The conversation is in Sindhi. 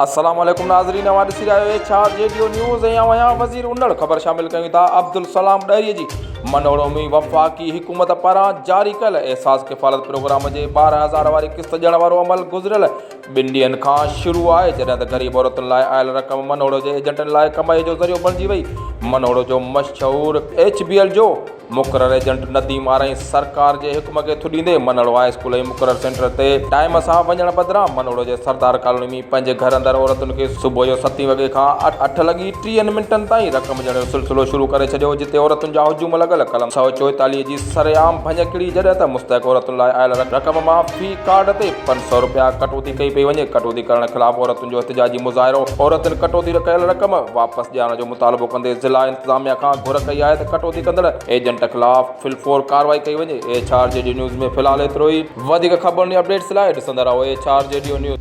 السلام عليڪم ناظرين اوهان ڏسي رهيا آهيو ايڇ آر جي ڊيو نيوز ۽ آئون آهيان وزير انڙ خبر شامل ڪيون ٿا عبدالسلام ڏهري جي منهوڙو ۾ وفاقي حڪومت پاران جاري ڪيل احساس ڪفالت پروگرام جي 12000 واري قسط ڏيڻ وارو عمل گذريل ٻن ڏينهن کان شروع آهي جڏهن ته غريب عورتن لاء آيل رقم منهوڙو جي ايجنٽن لاء ڪمائي جو ذريعو بڻجي وئي منهوڙو جو مشهور ايڇ بي ايل جو مقرر ايجنٽ نديم آرائين سرڪار جي حڪم کي ٿڏيندي منهڙو هاء اسڪول ۽ مقرر سينٽر تي ٽائيم سان وڃڻ بدران منهڙو جي سردار ڪالوني ۾ پنهنجي گهر اندر عورتن کي صبح جو ستين وڳي کان اٺ لڳي ٽيهن منٽن تائين رقم ڏيڻ جو سلسلو شروع ڪري ڇڏيو جتي عورتن جا هجوم لڳل قلم 144 جي سرعام ڀڃڪڙي جڏهن ته مستحق عورتن لاء آيل رقم مان في ڪارڊ تي 500 رپيا ڪٽوتي ڪئي پئي وڃي ڪٽوتي ڪرڻ خلاف عورتن جو احتجاجي مظاهرو عورتن ڪٽوتي ڪيل رقم واپس ڏيارڻ جو مطالبو ڪندي ضلع انتظاميا کان گهر ڪئي آهي ته ڪٽوتي ڪندڙ ايجنٽ خلاف في الفور ڪارروائي ڪئي وڃي. ايڇ آر جي ڊي نيوز ۾ في الحال ايترو ئي. وڌيڪ خبرن ۽ اپڊيٽس لاء ڏسندا رهو ايڇ آر جي ڊي نيوز.